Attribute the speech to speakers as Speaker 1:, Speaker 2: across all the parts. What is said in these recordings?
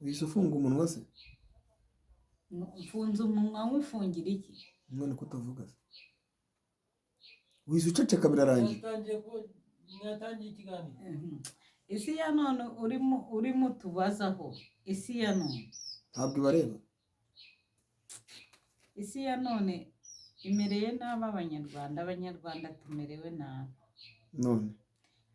Speaker 1: Wihise ufunga umunwa se?
Speaker 2: Mfunze umunwa nywufungira iki?
Speaker 1: None ko utavuga se? Wihise uceceka birarangiye.
Speaker 3: Mwatangiye ikiganiro.
Speaker 2: Isi ya none urimo utubazaho, isi ya none
Speaker 1: Ntabwo ibareba.
Speaker 2: Isi ya none imereye nabi Abanyarwanda. Abanyarwanda tumerewe nabi.
Speaker 1: None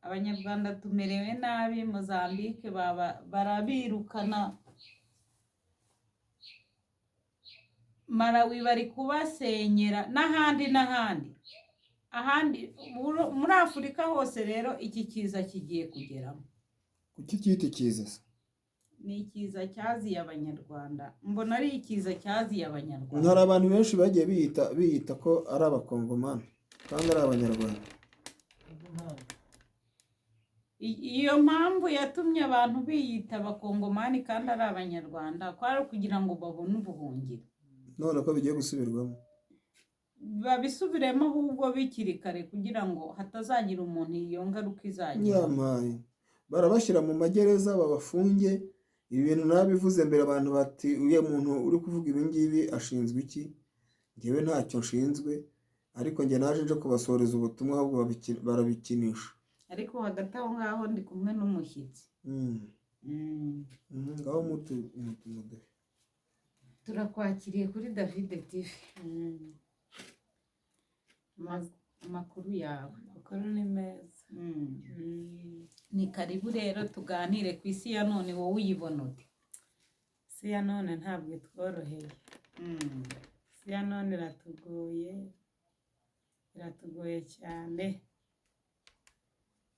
Speaker 2: Abanyarwanda tumerewe nabi. Mozambique baba barabirukana, Malawi bari kubasenyera, n'ahandi n'ahandi, ahandi muri Afurika hose. Rero iki kiza kigiye kugeramo.
Speaker 1: Kuki cyita ikiza se?
Speaker 2: Ni ikiza cyaziye Abanyarwanda, mbona ari ikiza cyaziye Abanyarwanda.
Speaker 1: Hari abantu benshi bagiye biyita ko ari Abakongomani kandi ari Abanyarwanda.
Speaker 2: Iyo mpamvu yatumye abantu biyita Abakongomani kandi ari Abanyarwanda kwari ukugira ngo babone ubuhungiro.
Speaker 1: None ko bigiye gusubirwamo?
Speaker 2: Babisubiremo ahubwo bikiri kare, kugira ngo hatazagira umuntu iyo ngaruka izagira.
Speaker 1: Nyamaye barabashyira mu magereza babafunge. Ibi bintu nabivuze mbere, abantu bati: "Uriya muntu uri kuvuga ibi ngibi ashinzwe iki?" Njyewe ntacyo nshinzwe, ariko njye naje nje kubasoreza ubutumwa, ahubwo barabikinisha.
Speaker 2: Ariko hagati aho ngaho ndi kumwe n'umushyitsi.
Speaker 1: Ngaho mutu mutu muduhe.
Speaker 2: Turakwakiriye kuri David TV. Amakuru yawe?
Speaker 4: Amakuru ni meza.
Speaker 2: Ni karibu rero tuganire ku isi ya none. Wowe uyibona ute?
Speaker 4: Isi ya none ntabwo itworoheye. Isi ya none iratugoye, iratugoye cyane.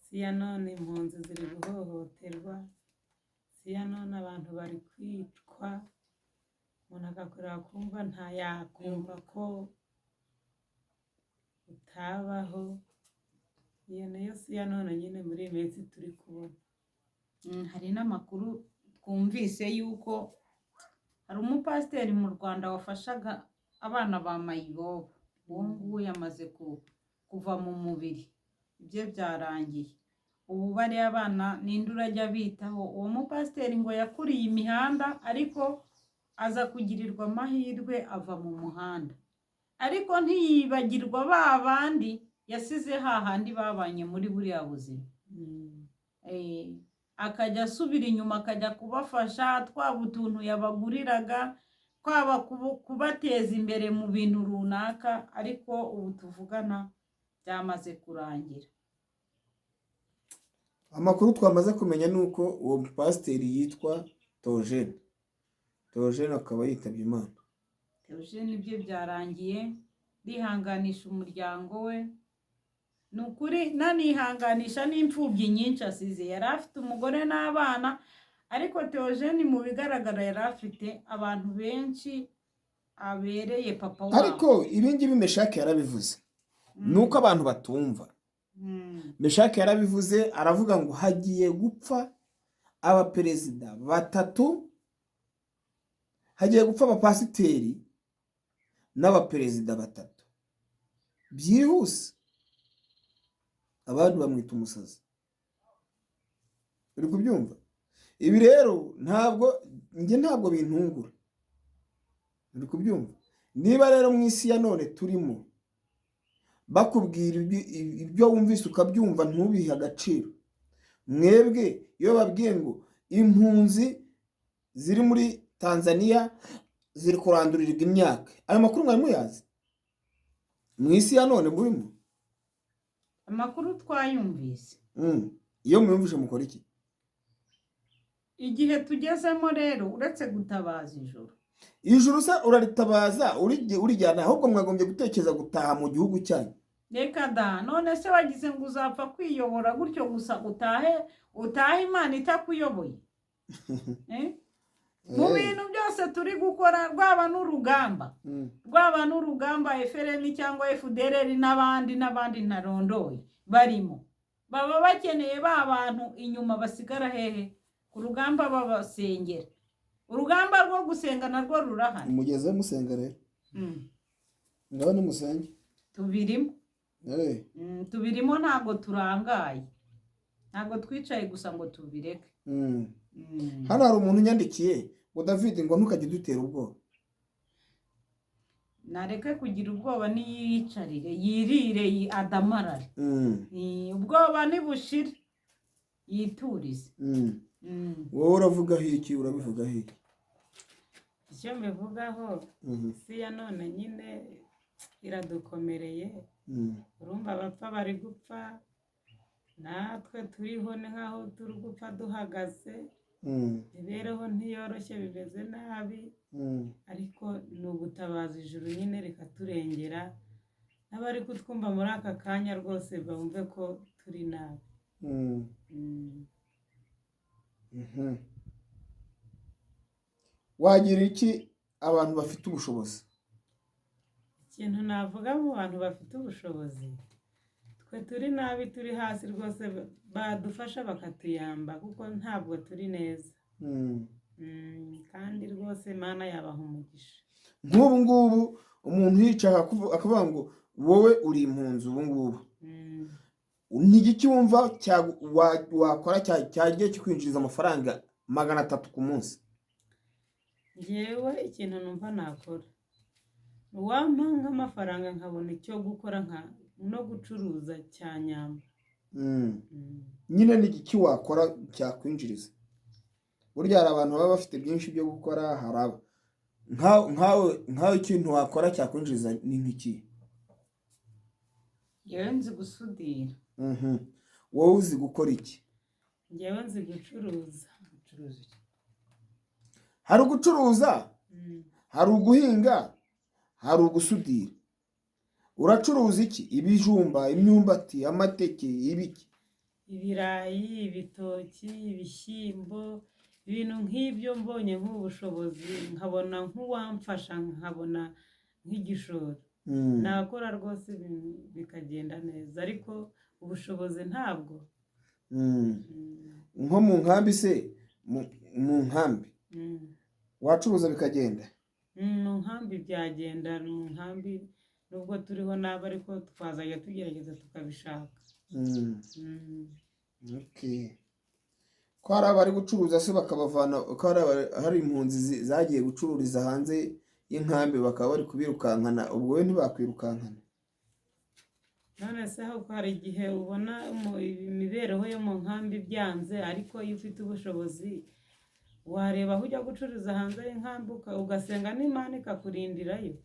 Speaker 4: Isi ya none impunzi ziri guhohoterwa. Isi ya none abantu bari kwicwa, umuntu agakorera kumva ntayakumva ko utabaho. Iyo niyo si ya none nyine muri iyi minsi turi kubona.
Speaker 2: Hari n'amakuru twumvise yuko hari umupasiteri mu Rwanda wafashaga abana ba mayibobo. Uwo nguwo yamaze kuva mu mubiri, ibye byarangiye. Ubu bariya bana ninde urajya bitaho? Uwo mupasiteri ngo yakuriye imihanda, ariko aza kugirirwa amahirwe ava mu muhanda, ariko ntiyibagirwa ba bandi yasize hahandi babanye muri buriya buzima. Akajya asubira inyuma akajya kubafasha, twaba utuntu yabaguriraga, twaba kubateza imbere mu bintu runaka, ariko ubu tuvugana byamaze kurangira.
Speaker 1: Amakuru twamaze kumenya ni uko uwo pasiteri yitwa Theogene. Theogene akaba yitabye Imana.
Speaker 2: Theogene ibye byarangiye. Ndihanganisha umuryango we, ni ukuri, nanihanganisha n'imfubyi nyinshi asize. Yari afite umugore n'abana, ariko Theogene mu bigaragara yari afite abantu benshi abereye papa wabo.
Speaker 1: Ariko ibi ngibi Meshake yarabivuze, ni uko abantu batumva. Meshake yarabivuze, aravuga ngo hagiye gupfa abaperezida batatu, hagiye gupfa abapasiteri n'abaperezida batatu byihuse. Abandi bamwita umusazi. Uri kubyumva? Ibi rero ntabwo njye ntabwo bintungura. Uri kubyumva? Niba rero mu isi ya none turimo bakubwira ibyo wumvise ukabyumva ntubihe agaciro, mwebwe iyo babwiye ngo impunzi ziri muri Tanzania ziri kurandurirwa imyaka, ayo makuru mwari muyazi mu isi ya none murimo?
Speaker 2: Amakuru twayumvise.
Speaker 1: Iyo muyumvise mukora iki?
Speaker 2: Igihe tugezemo rero, uretse gutabaza ijuru.
Speaker 1: Ijuru se uraritabaza urijyana? Ahubwo mwagombye gutekereza gutaha mu gihugu cyanyu.
Speaker 2: Reka da! None se wagize ngo uzapfa kwiyobora gutyo gusa, utahe utahe Imana itakuyoboye? Eh? Mu bintu byose turi gukora, rwaba n'urugamba, rwaba n'urugamba FLN cyangwa FDLR n'abandi n'abandi ntarondoye barimo, baba bakeneye ba bantu inyuma basigara hehe ku rugamba babasengera. Urugamba rwo gusenga narwo rurahari.
Speaker 1: Mugeze musenga rero. Ngaho nimusenge.
Speaker 2: Tubirimo. Tubirimo, ntabwo turangaye. Ntabwo twicaye gusa ngo tubireke.
Speaker 1: Hano hari umuntu unyandikiye ngo: "David, ngo ntukajye udutera ubwoba."
Speaker 2: Nareke kugira ubwoba, niyiyicarire, yirire, adamarare. Ubwoba nibushire, yiturize.
Speaker 1: Wowe uravugaho iki? Urabivugaho iki?
Speaker 4: Icyo mbivugaho, isi ya none nyine iradukomereye. Urumva abapfa bari gupfa, natwe turiho ni nk'aho turi gupfa duhagaze. Imibereho ntiyoroshye, bimeze nabi. Ariko ni ugutabaza ijuru nyine rikaturengera, n'abari kutwumva muri aka kanya rwose bumve ko turi nabi.
Speaker 1: Wagira iki abantu bafite ubushobozi?
Speaker 4: Ikintu navuga mu bantu bafite ubushobozi, twe turi nabi, turi hasi rwose, badufasha bakatuyamba kuko ntabwo turi neza. Kandi rwose Imana yabaha umugisha.
Speaker 1: Nk'ubu ngubu umuntu yicaye akavuga ngo wowe uri impunzi ubu ngubu, ni igiki wumva wakora cyagiye kikwinjiriza amafaranga 300 ku munsi?
Speaker 4: Njyewe ikintu numva nakora, uwampa nk'amafaranga nkabona icyo gukora nka no gucuruza cyanyamba.
Speaker 1: Nyine ni igiki wakora cyakwinjiriza? Burya hari abantu baba bafite byinshi byo gukora, hari aba nkawe ikintu wakora cyakwinjiriza ni nk'iki?
Speaker 2: Yewe, nzi gusudira.
Speaker 1: Wowe uzi gukora iki?
Speaker 4: Njyewe nzi gucuruza.
Speaker 3: Gucuruza iki?
Speaker 1: Hari ugucuruza, hari uguhinga, hari ugusudira. Uracuruza iki? Ibijumba, imyumbati, amateke, ibiki?
Speaker 4: Ibirayi, ibitoki, ibishyimbo, ibintu nk'ibyo. Mbonye nk'ubushobozi, nkabona nk'uwamfasha, nkabona nk'igishoro, nakora rwose ibintu bikagenda neza, ariko ubushobozi ntabwo.
Speaker 1: Nko mu nkambi se, mu nkambi wacuruza bikagenda?
Speaker 4: Mu nkambi byagenda, mu nkambi nubwo turiho nabi ariko twazajya tugerageza tukabishaka.
Speaker 1: Okay. Ko hari abari gucuruza se bakabavana, ko hari impunzi zagiye gucururiza hanze y'inkambi bakaba bari kubirukankana, ubwo we ntibakwirukankana?
Speaker 4: None se aho hari igihe ubona imibereho yo mu nkambi byanze, ariko iyo ufite ubushobozi wareba aho ujya gucuruza hanze y'inkambi, ugasenga n'Imana ikakurindirayo.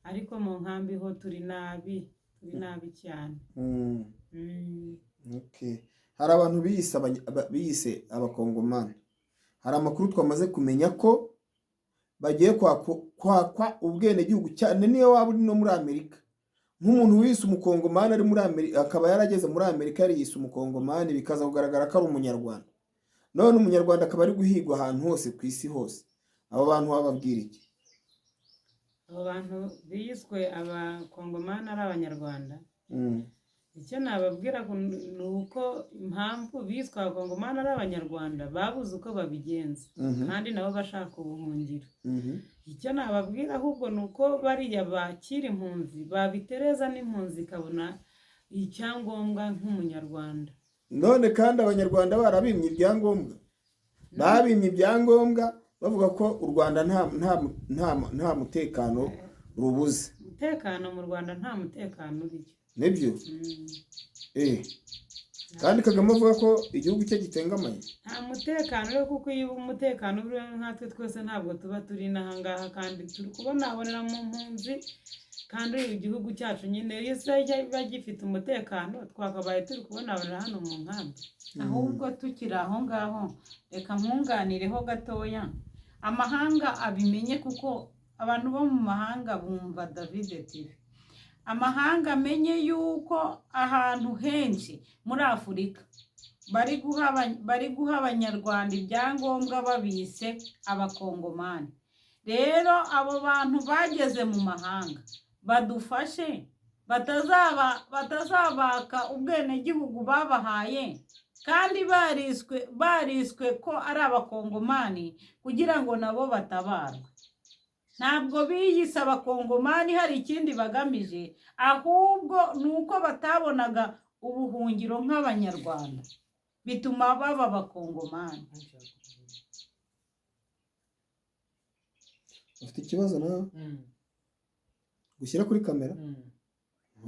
Speaker 4: Ariko mu nkambi ho turi nabi, turi nabi cyane.
Speaker 1: Okay. Hari abantu biyise abakongomani. Hari amakuru twamaze kumenya ko bagiye kwakwa ubwenegihugu, cyane niyo waba uri no muri Amerika. Nk'umuntu wiyise umukongomani ari muri Amerika, akaba yarageze muri Amerika yariyise umukongomani, bikaza kugaragara ko ari umunyarwanda, none umunyarwanda akaba ari guhigwa ahantu hose ku isi hose. Abo bantu wababwira iki?
Speaker 4: Abo bantu biyiswe abakongomani ari abanyarwanda, icyo nababwira ni uko impamvu biswe abakongomani ari abanyarwanda, babuze uko babigenza, kandi nabo bashaka ubuhungiro. Icyo nababwira ahubwo ni uko bariya bakira impunzi babitereza n'impunzi ikabona icyangombwa nk'umunyarwanda.
Speaker 1: None kandi abanyarwanda barabimye ibyangombwa, babimye ibyangombwa bavuga ko u Rwanda nta mutekano rubuze.
Speaker 4: Umutekano mu Rwanda, nta mutekano uriyo.
Speaker 1: Nibyo. Kandi Kagame avuga ko igihugu cye gitengamaye.
Speaker 4: Nta mutekano rero, kuko iyo umutekano uriho nkatwe twese ntabwo tuba turi n'aha ngaha, kandi turi kubonabonera mu mpunzi. Kandi igihugu cyacu nyine iyo se kiba gifite umutekano, twakabaye turi kubonabonera hano mu nkambi?
Speaker 2: Ahubwo tukiri aho ngaho, reka nkunganireho gatoya, amahanga abimenye, kuko abantu bo mu mahanga bumva David TV. Amahanga amenye yuko ahantu henshi muri Afurika bari guha abanyarwanda ibyangombwa babise abakongomani. Rero abo bantu bageze mu mahanga badufashe, batazabaka ubwenegihugu babahaye kandi bariswe ko ari abakongomani, kugira ngo nabo batabarwe. Ntabwo biyise abakongomani hari ikindi bagamije, ahubwo ni uko batabonaga ubuhungiro nk'abanyarwanda. Bituma baba Abakongomani.
Speaker 1: Ufite ikibazo nawe gushyira kuri kamera?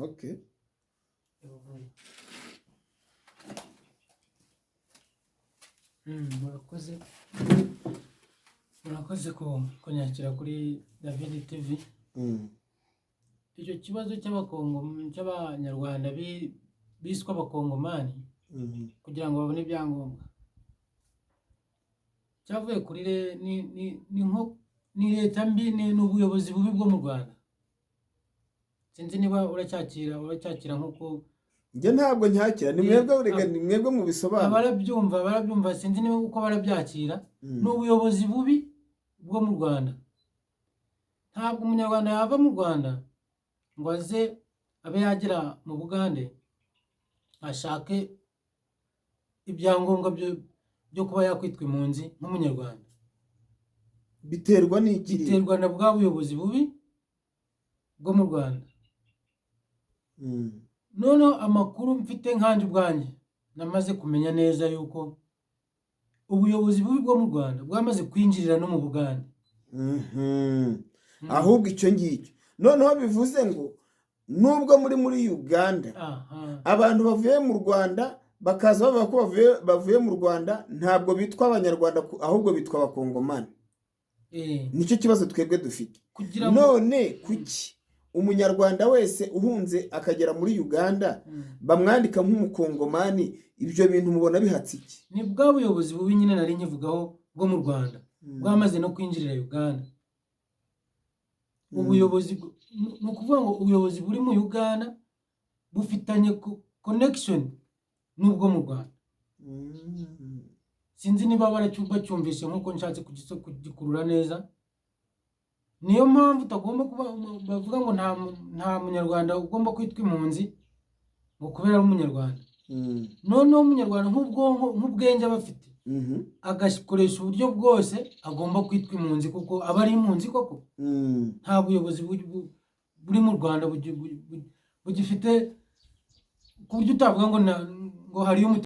Speaker 1: Okay.
Speaker 3: Murakoze, murakoze kunyakira kuri David TV. Icyo kibazo cy'Abakongo, cy'Abanyarwanda biswe Abakongomani kugira ngo babone ibyangombwa, cyavuye kuri ni nko ni leta mbi, ni ubuyobozi bubi bwo mu Rwanda. Sinzi niba uracyakira nk'uko
Speaker 1: Njye ntabwo nyakira, ni mwebwe, reka ni mwebwe mubisobanura.
Speaker 3: Barabyumva, sinzi niba uko barabyakira. Ni ubuyobozi bubi bwo mu Rwanda. Ntabwo Umunyarwanda yava mu Rwanda ngo aze abe yagera mu Bugande ashake ibyangombwa byo kuba yakwitwa impunzi nk'Umunyarwanda.
Speaker 1: Biterwa n'iki?
Speaker 3: Biterwa na bwa buyobozi bubi bwo mu Rwanda. Noneho amakuru mfite nkanjye ubwanjye namaze kumenya neza yuko ubuyobozi bubi bwo mu Rwanda bwamaze kwinjirira no mu Bugande.
Speaker 1: Ahubwo icyo ngicyo noneho bivuze ngo nubwo muri Uganda, abantu bavuye mu Rwanda bakaza bavuga ko bavuye mu Rwanda, ntabwo bitwa Abanyarwanda, ahubwo bitwa Abakongomani. Nicyo kibazo twebwe dufite.
Speaker 3: Kugira ngo
Speaker 1: None kuki Umunyarwanda wese uhunze akagera muri Uganda bamwandika nk'Umukongomani? Ibyo bintu mubona bihatse iki?
Speaker 3: Ni bwa buyobozi bubi nyine nari nkivugaho bwo mu Rwanda, bwamaze no kwinjirira Uganda. Ubuyobozi ni ukuvuga ngo ubuyobozi buri mu Uganda bufitanye connection n'ubwo mu Rwanda. Sinzi niba bacyumvise nk'uko nshatse kugikurura neza. Niyo mpamvu utagomba kuba bavuga ngo nta Munyarwanda ugomba kwitwa impunzi ngo kubera ari Umunyarwanda. Noneho Umunyarwanda nk'ubwonko, nk'ubwenge aba afite, agakoresha uburyo bwose agomba kwitwa impunzi kuko aba ari impunzi koko. Nta buyobozi buri mu Rwanda bugifite ku buryo utavuga ngo hariyo umutekano.